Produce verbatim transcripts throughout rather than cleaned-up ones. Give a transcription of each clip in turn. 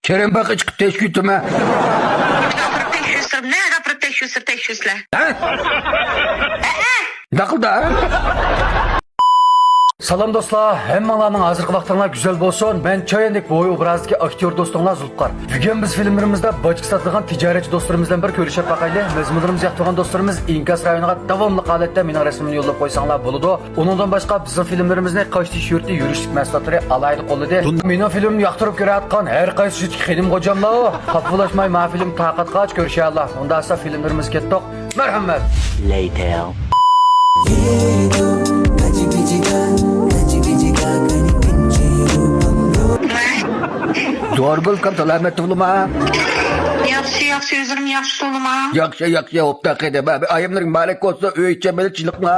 تېرەن باغقا چىقىپ تەشۋىش تۇرما. تەكشۈرسەم، نەگە ئاپىرىپ تەكشۈرسە تەكشۈرسىلەر. ھە؟ ھە؟ داقىلدا. سالام دوستلار، ھەممىڭلارنىڭ ھازىرقى ۋاقتىڭلار گۈزەل بولسۇن. مەن چاياندەك بوۋاي ئوبرازىدىكى ئاكتيور دوستۇڭلار زۇلپىقار. بۈگۈن بىز فىلىملىرىمىزدا باچكا ساتىدىغان تىجارەتچى دوستلىرىمىز بىلەن بىر كۆرۈشۈپ باقايلى. مەزمۇنلىرىمىزنى ياقتۇرغان دوستلىرىمىز ئىنكاس رايونىغا داۋاملىق ھالەتتە مېنىڭ رەسىمىمنى يوللاپ قويساڭلار بولىدۇ. ئۇنىڭدىن باشقا بىزنىڭ فىلىملىرىمىزنى قاشتېشى يۇرتى يۈرۈشلۈك مەھسۇلاتلىرى ئالاھىدە قوللىدى. بۇندا مېنىڭ فىلىمىمنى ياقتۇرۇپ كۆرۈۋاتقان ھەر قايسى يۇرتتىكى خېنىم غوجاملار، خاپىلاشماي ما فىلىم تارقاتقاچ كۆرۈشەللا. ئۇندا ئەسلا فىلىملىرىمىز كەتتۇق. مەرھەمەت. Later. دورىگۈل ئۇكام سالامەت تۇغلىما؟ ياخشى، ياخشى، ئۆزلىرىم ياخشى تۇغلىما؟ ياخشى، ياخشى، ئوبدان خېنىم. ئايەملىرىڭ مۇبارەك بولسۇن، ئۆي ئىچى مەيلى چىلىقما؟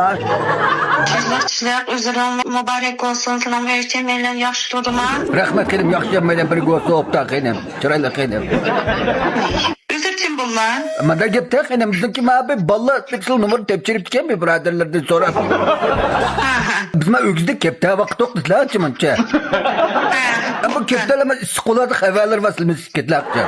چىلىق، چىلىق، ئۆزلىرىڭ مۇبارەك بولسۇن، سېنىڭ ئۆي ئىچى مەيلى ياخشى تۇغلىما؟ رەھمەت خېنىم، ياخشى، مەيلى بىرگە بولسۇن، ئوبدان خېنىم. چىرايلىق خېنىم. ئۆزى كىم بۇلار؟ مانا گەپتە خېنىم، بىزنىڭكى ما بىر بالىلار سېكسىل نومۇر تەپشۈرۈپتىكەن بىر بۇرادەرلەردىن سوراپ. ھە، ھە. بىز ما ئۆگزىدە كەپتە ۋاقىت يوق بىزلەرچە مۇنچە. ھە. بۇ كەپتەلەر ئىسسىق بولىدۇ، خەۋەرلىرى بار سىلمىز كېتىلەكچە.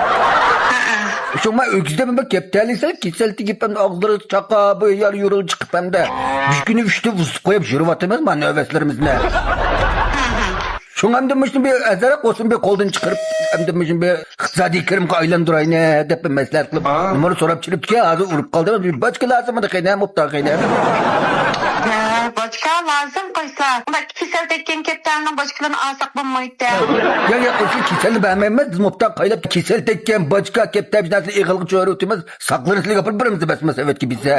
ھە، ھە. شۇڭا ئۆگزىدە بىر كەپتەلىسە كېسەل تېگىپ ئاغزىلىرى چاقا، بۇ يار يۇرۇل چىقىپ ھەمدە بىر كۈنى ئۈچتە بۇزۇپ قويۇپ يۈرۈۋاتىمىز ما نۆۋەتلىرىمىزنى. ھە، ھە. شۇڭا ئەمدى مۇشۇنى بىر ئازراق بولسۇن بىر قولدىن چىقىرىپ، ئەمدى مۇشۇنى بىر ئىقتىسادىي كىرىمگە ئايلاندۇراينى دەپ بىر مەسلىھەت قىلىپ، نومۇر سوراپ چۈشۈرۈپتىكەن، ھازىر ئۇرۇپ قالدى. بىر باچكا لازىم ئىدى خېنىم، ئوبدان خېنىم. ھە، باچكا لازىم قايسا؟ ئۇنداق كېسەل تەگكەن كەپتەرنىڭ باچكىلىرىنى ئالساق بولمايدۇ. ياق، ياق، ئۇ كېسەلنى بەرمەيمىز، بىز ئوبدان قايلاپ كېسەل تەگكەن باچكا، كەپتەر بىر نەرسىنى ئېغىلغا چۆرۈۋېتىمىز، ساقلىرىسىلىك ئاپىرىپ بېرىمىز بەسمە سەۋەتكە بىزە.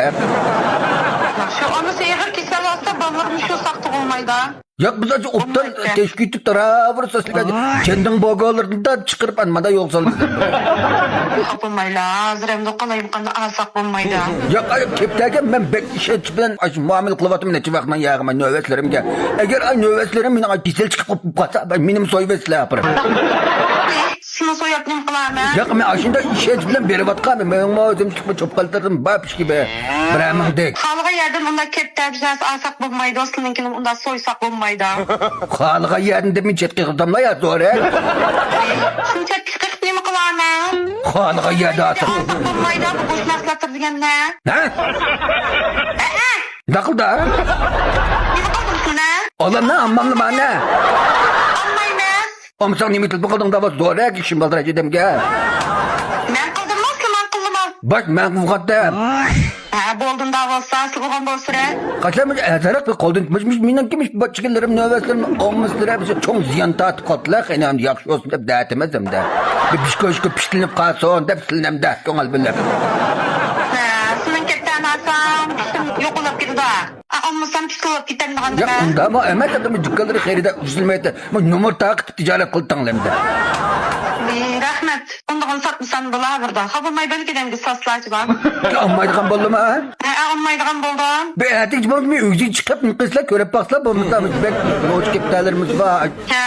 شۇ ئانىسى ئېغىر كېسەل بولسا بالىلىرىمۇ شۇ ساق تۇغۇلمايدۇ. ياق، بىز ئاشۇ ئوبدان تەشۋىش تۇتۇپ تاراۋۇر سۆزلىگەن. جەندىڭ بولغانلىرىدا چىقىرىپ ئان مانا يول سالىمىز. خاپىمايلا، ھازىر ئەمدى قالايمىقاندا ئالساق بولمايدۇ. ياق، ئاي، كەپتەرگە مەن بەك ئىشەنچ بىلەن ئاشۇ مۇئامىلە قىلىۋاتىمەن نەچچە ۋاقىتنىڭ ياغىماي نۆۋەتلىرىمگە. ئەگەر ئاي نۆۋەتلىرىم مېنىڭ ئاي كېسەل چىقىپ قالسا، مېنىمۇ سويۇۋەتسىلەر ئاپىرىپ. سېنى سويۇپ نېمە قىلارمەن؟ ياق، مەن ئاشۇنداق ئىشەنچ بىلەن بېرىۋاتقان، مېنىڭمۇ ئۆزۈم چىقما چوپقاللىرىم بار پىشكى بىر. بىرەر مىڭدەك. خالىغان يەردىن ئۇنداق كەپتەر بىر نەرسە ئالساق بولمايدۇ، سېنىڭكىنى ئۇنداق سويساق بولمايدۇ. خالىغان يەردىن دېمەي چەتكە قىلدىملا يا زورەك. سېنى چەتكە قىلىپ نېمە قىلارمەن؟ خالىغان يەردە ئالساق. ئالساق بولمايدۇ، بۇ بوش مەھسۇلاتلار دېگەننى. ھە؟ ھەئە. داقىلدا. نېمە قىلدىڭ سېنى؟ ئالامنا ئاممامنى مانا. ئالمايمىز. ئامساڭ نېمە تېلېفون قىلدىڭ دەپ زورەك ئىشىم بار ئادەمگە. مەن قىلدىممۇ، سىلەر قىلدىمۇ؟ باش مەن قىلغانتىم. ھە، بولدۇم دا بولسا، سىلىغان بولسىرە. قاچىلار مۇشۇ ئەزەرەق بىر قولدىن مۇشۇ، مۇشۇ مېنىڭكى مۇشۇ باچىكىلىرىم نۆۋەتلىرىم ئوڭمىسىلەر بىزگە چوڭ زىيان تارتىپ قالدىلار. خېنىم ياخشى بولسۇن دەپ دەتىمىز ئەمدى. بىر پىشكوشكا پىشلىنىپ قالسۇن دەپ سىلىنەمدە كۆڭۈل بۆلۈپ. ھە، سېنىڭ كەتكەن ئاسان پىشتىن يوقىلاپ كېتىدۇ. ئالمىسام پىتىلاپ كېتەمدىغان. ياق، ئۇنداقمۇ ئەمەس، ئادەم دۇكانلىرى خېرىدار ئۈزۈلمەيدۇ. نومۇر تارقىتىپ تىجارەت قىلدىڭلار ئەمدى. رەھمەت. ئۇندىغان ساتمىسام بولا بىردا. خاپىماي بىر كېدەمگە ساسلاچىما. ئالمايدىغان بولدىما؟ ھە، ئالمايدىغان بولدۇم. بىر ئەتىگە بولمىسا مېنىڭ ئۆيگە چىقىپ نېمە قىلسىلەر كۆرۈپ باقسىلەر بولمىسا بەك نوچى كەپتەرلىرىمىز بار. ھە.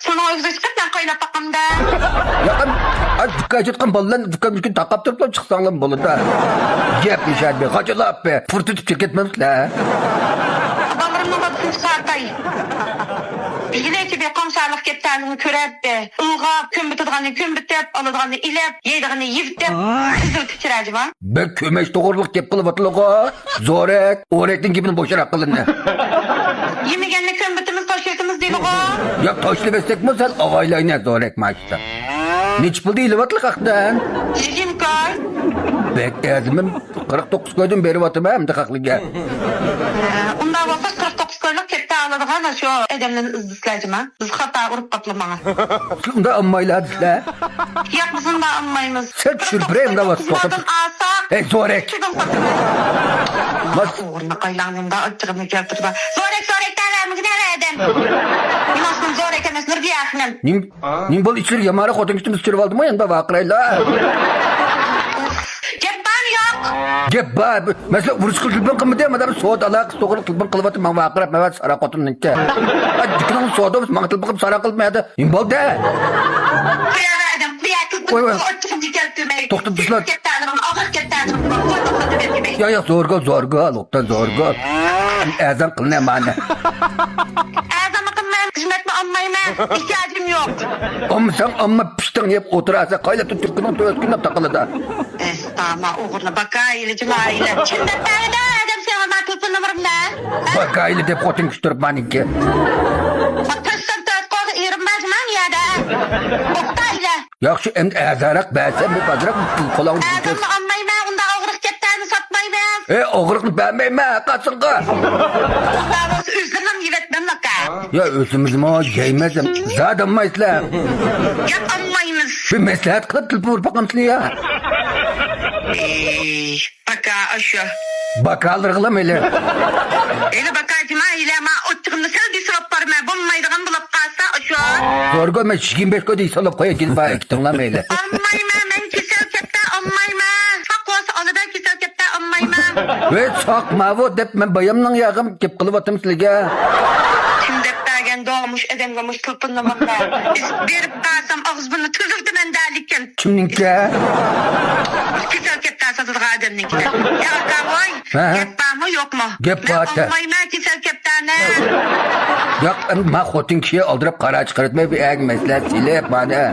سېنىڭ ئۆيگە چىقىپ مەن قايلاپ باقامدا. ياق، ئاي، دۇكان ئېچىۋاتقان بالىلارنى دۇكان مۈشكۈن تاقاپ تۇرۇپلا چىقساڭلار بولىدۇ. گەپ مۇشۇ يەردە. غاجىلاپ بىر پۇرتىتىپ چىقىپ كەتمەمسىلەر. بالىلىرىمنىڭ دادىسىنى چىقارتاي. ئىگىلىكى بىر قوڭشالىق كەپتەرلىرىنى كۆرەتتى. ئىلغاپ، كۆمبىتىدىغاننى كۆمبىتىپ، ئالىدىغاننى ئېلىپ، يەيدىغاننى يېۋىتىپ، ئىزدىۋېتىپ چىراجىما. بەك كۆمەچ توغرىلىق گەپ قىلىۋاتىدىغۇ. زورەك، ئورەكنىڭ گېپىنى بوشراق قىلىڭ. يېمىگەننى كۆمبىتىمىز، تاشلىۋېتىمىز دەيدىغۇ. ياق، تاشلىۋەتسەكمۇ سەل ئاۋايلاينە زورەك ماشتا. نېچە پۇلدا ئېلىۋاتىدۇ خەقتىن؟ يىگىرمە كوي. بەك ئەرزىمەن، قىرىق توققۇز كويدىن بېرىۋاتىمەن ئەمدى خەقلىككە. ھە، ئۇنداق بولسا قىرىق توققۇز كويلۇق كەپتەر ئالىدىغان شۇ ئادەملەرنى ئىزدىسىلەر جۇما. بىز خاتا ئۇرۇپ قاپلا ماڭا. ئۇنداق ئالمايلا دېسىلە. ياق، بىز ئۇنداق ئالمايمىز. سەل چۈشۈرۈپ بېرەي ئۇنداق بولسا توختاپ. ئالساق. ئەي زورەك. ئوغرىنى قايلاڭنىڭدا ئاچچىقىمنى كەلتۈردى. زورەك، زورەك دەۋەرمىگىن ھەر ئادەم. مېنىڭ ئىسمىم زورەك ئەمەس، نۇربىيە خېنىم. نېمە، نېمە بولدى ئىچىگە يامارا خوتۇن كىتىمىز چۈشۈرۈپ ئالدىمۇ يەنە ۋارقىرايلا. گەپ بارمۇ يوق؟ گەپ بار. مەسىلەن، ئۇرۇشقا تېلېفون قىلمىدى، مانا بىر سودا ئالاقىسى توغرىلىق تېلېفون قىلىۋاتىمەن، ماڭا ۋارقىراپ، مەن سارا خوتۇننىڭكى. دۇكىنىڭ سودا ماڭا تېلېفون قىلىپ سارا قىلمىدى. نېمە بولدى؟ قويۇۋەر ئادەم، قويۇۋەر. توختاپ تۇرسىلا. ياق، ياق، زورگال، زورگال، ئوبدان زورگال. ئەزان قىلىنە مانا. ئەزان قىلمايمىز. خىزمەتمۇ ئالمايمەن، ئېھتىياجىم يوق. ئالمىساڭ ئالما، پىشتىڭ يەپ ئۆتۈرەسەن، قايلا تۇتۇپ كۈنۈڭ تۆت كۈنلەپ تاقىلىدا. ئەستاغما، ئوغرىنى باكايىلى جۇمائىلە. كىم دەپ بەردى ئادەم ساڭا ما تېلېفون نومۇرۇمنى؟ باكايىلى دەپ خوتۇن كۈتتۈرۈپ مانىڭكى. تۆتسەن تۆت قوغ ئېرىم بار جۇما يەردە. توختايلى. ياخشى، ئەمدى ئەزاراق بەرسەم، بىر ئازراق پۇل قولۇڭ. ئەزەمنى ئالمايمەن، ئۇنداق ئوغرىق كەپتەرنى ساتمايمەن. ئەي، ئوغرىقنى بەرمەيمەن، قاچىڭغا. ئۇنداق بولسا ئۆزلىرىڭ يېۋەتمەملىكا. يا، ئۆزىمىزمۇ يەيمىز، زادى ئالمايسىلەر. ياق، ئالمايمىز. بىر مەسلىھەت قىلىپ تېلېفون ئۇرۇپ باقامسىلەر يا؟ ئەي، باكا ئاشۇ. باكالىرىغىلا مەيلى. ئەنە باكا جۇما ئېلە، ما ئوتتۇغۇمنى سەل دېسىۋاپ بارىمەن، بولمايدىغان بولۇپ قالسا ئاشۇ. زورگۇ، مەن يىگىرمە بەش كوي دېسالىپ قوياي، كېلىپ بار، ئىككىڭلار مەيلى. ئالمايمەن، مەن كېسەل كەپتەر ئالمايمەن. ساق بولسا ئالىمەن، كېسەل كەپتەر ئالمايمەن. ۋەي، ساق ماۋۇ دەپ مەن بايامنىڭ ياغىم گەپ قىلىۋاتىمەن سىلىگە. كىم دەپ بەرگەندۇ مۇشۇ ئادەمگە مۇشۇ تېلېفون نومۇرنى؟ بېرىپ قالسام ئاغزى بۇرنى تۈزۈلدىمەن دە لېكىن. كىمنىڭكى؟ كېسەل كەپتەر ساتىدىغان ئادەمنىڭكى. يا ئاكا ۋاي، ھە؟ گەپ بارمۇ يوقمۇ؟ گەپ بار، مەن ئالمايمەن كېسەل كەپتەرنى. ياق، ئەمدى ما خوتۇن كىشى ئالدىراپ قارا چىقىرىتماي بىر ئەگە مەسلىھەت سېلىپ مانا.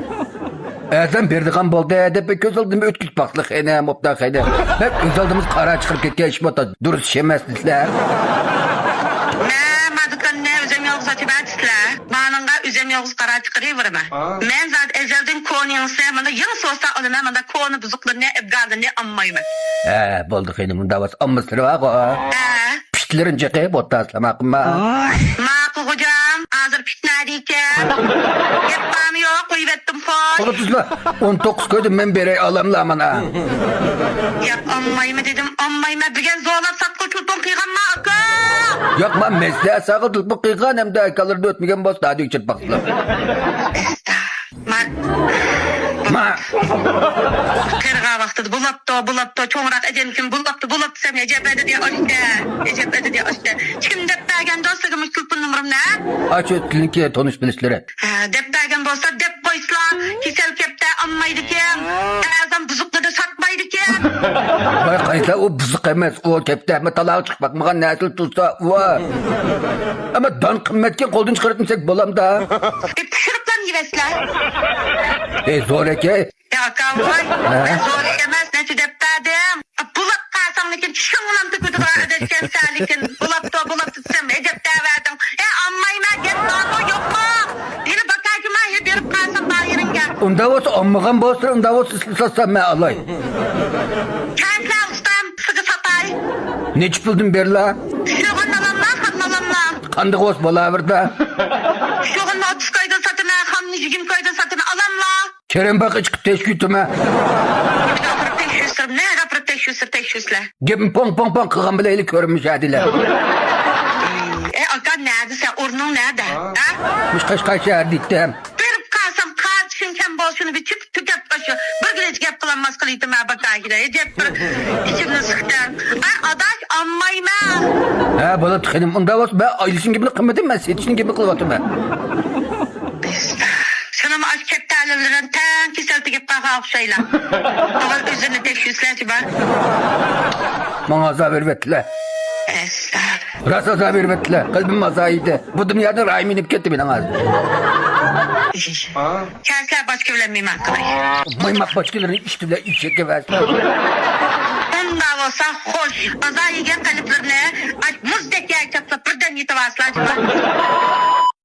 ئەزەم بېرىدىغان بولدى دەپ كۆز ئالدىمدىن ئۆتكۈزۈپ باقسىلە خېنىم، ئوبدان خېنىم. بەك ئۆز ئالدىمىزغا قارا چىقىرىپ كەتكەن ئىش بولدى. دۇرۇس ئىش ئەمەس دېسىلە. مەن ما دۇكاننى ئۆزۈم يالغۇز ئاچىمەن دېسىلە. مانىڭغا ئۆزۈم يالغۇز قارا چىقىرىۋېرىمەن. مەن زادى ئەزەلدىن كونا يېڭىسى، مانا يېڭىسى بولسا ئالىمەن، مانا كونا بۇزۇقلىرىنى، ئەبدالىرىنى ئالمايمەن. ھە، بولدى خېنىم، ئۇنداق بولسا ئالمىسىلەر ھە. ھە. پىتلىرىنى چېقىپ ئوتتاسىلا ماقۇلما؟ ماقۇل خوجام، ھازىر پىت نەدىكەن؟ گەپ بارمۇ يوق، قويۇۋەتتىم خوش. توغرا تۇزلا، ئون توققۇز كويدىن مەن بېرەي ئالاملا مانا. ياق، ئالمايمەن دېدىم، ئالمايمەن دېگەن زورلاپ ساتقۇ تېلېفون قىلغانما ئاكا؟ ياق، مەن مەسلىھەت ساغا تېلېفون قىلغان ھەمدە ئاكالىرىدىن ئۆتمىگەن بولسا دادىگە چىرپاقلىق. ما. ما. قېرىغان ۋاقتىدا بولاپتۇ، بولاپتۇ، چوڭراق ئادەمكىن بولاپتۇ، بولاپتۇ دېسەم، ئەجەب ئەدىدى ئاشتە، ئەجەب ئەدىدى ئاشتە. كىم دەپ بەرگەن دوستىغا مۇشۇ تېلېفون نومۇرۇمنى؟ ئاشۇ تىلنىكى تونۇش بىلىشلىرى. ھە، دەپ بەرگەن بولسا دەپ قويسىلا، كېسەل كەپتە ئالمايدىكەن. ئەزەم بۇزۇقلىرى ساتمايدىكەن. ۋاي قايسا ئۇ بۇزۇق ئەمەس، ئۇ كەپتە، ئەمما تالاغا چىقىپ باقمىغان نەرسىلەر تۇرسا، ۋا. ئەمما دان قىممەتكەن قولدىن چىقىرىپ دېسەك بولامدا. ئە، پىشۇرۇپلا يېۋەسلەر. ئەي زورەك ئەي. يا ئاكا ۋاي، ھە؟ مەن زورەك ئەمەس، نەچچە دەپ بەردىم. بۇلاپ قالساڭ لېكىن چىشىڭلام تۆكىدىغان ئادەشكەنسەن لېكىن بولاپتۇ، بولاپتۇ دېسەم ئەجەب دەۋەردىڭ. ئە، ئالمايمەن، گەپ بارمۇ يوقمۇ؟ يەنە باكاكىما، يەنە بېرىپ قالسام بار يېرىڭگە. ئۇنداق بولسا ئالمىغان بولسا، ئۇنداق بولسا سىز ساتسام مەن ئالاي. كەنسىلە ئۇستام، سىزگە ساتاي. نەچچە پۇلدىن بېرىلا؟ پىشۇرغان ئالاملا، خام ئالاملا؟ قانداق بولسا بولاۋېرىدۇ. پىشۇرغاننى ئوتتۇز كويدىن ساتىمەن، خامنى يىگىرمە كويدىن ساتىمەن، ئالاملا؟ كېرەم باققا چىقىپ تەشكۈلتىمە. نەگە ئاپىرىپ تەكشۈرسىلەر، نەگە ئاپىرىپ تەكشۈرسىلەر، تەكشۈرسىلەر. گېپىنى پوڭ، پوڭ، پوڭ قىلغان بىلەيلى كۆرۈنمىش ئادىلە. ئەي ئاكا، نەدە سەن؟ ئورنۇڭ نەدە؟ ھە؟ مۇشۇ قەشقەر شەھەردە ئىتتىم. بېرىپ قالسام قارتىشىڭ كەم بولسۇن، بىر چېپىپ تۈگەپ باشۇ. بىرگىلەچ گەپ قىلالماس قىلىۋېتىمەن باكاگىلە. ئەجەب بىر ئىچىمنى سىقتىڭ. ئەي ئاداش، ئالمايمەن. ھە، بولۇپتۇ خېنىم. ئۇنداق بولسا مەن ئايلىشنىڭ گېپىنى قىلمىدىم، مەن سېتىشنىڭ گېپىنى قىلىۋاتىمەن. سېنىڭمۇ ئاشۇ كەپتەرلىرىڭ تەڭ كېسەل تېگىپ قالغان ئوخشايلا. ئاۋۋال ئۆزلىرىنى تەكشۈرسىلەرچۇ بار. ماڭا ئازار بېرىۋەتتىلە. ئەستەغپۇرۇللا. راست ئازار بېرىۋەتتىلە. قەلبىم ئازار يېدى. بۇ دۇنيادىن راھىم يېنىپ كەتتى مېنىڭ ھازىر. كەلسىلە باشقا بىلەن مېھمان قىلاي. مايماق باشقىلىرىنى ئۈستى بىلەن ئېشەككە بەرسىلە. ئۇنداق بولسا خوش. ئازار يېگەن قەلبلىرىنى مۇزدەك يەرگە چاپلاپ بىردەم يېتىۋالسىلا.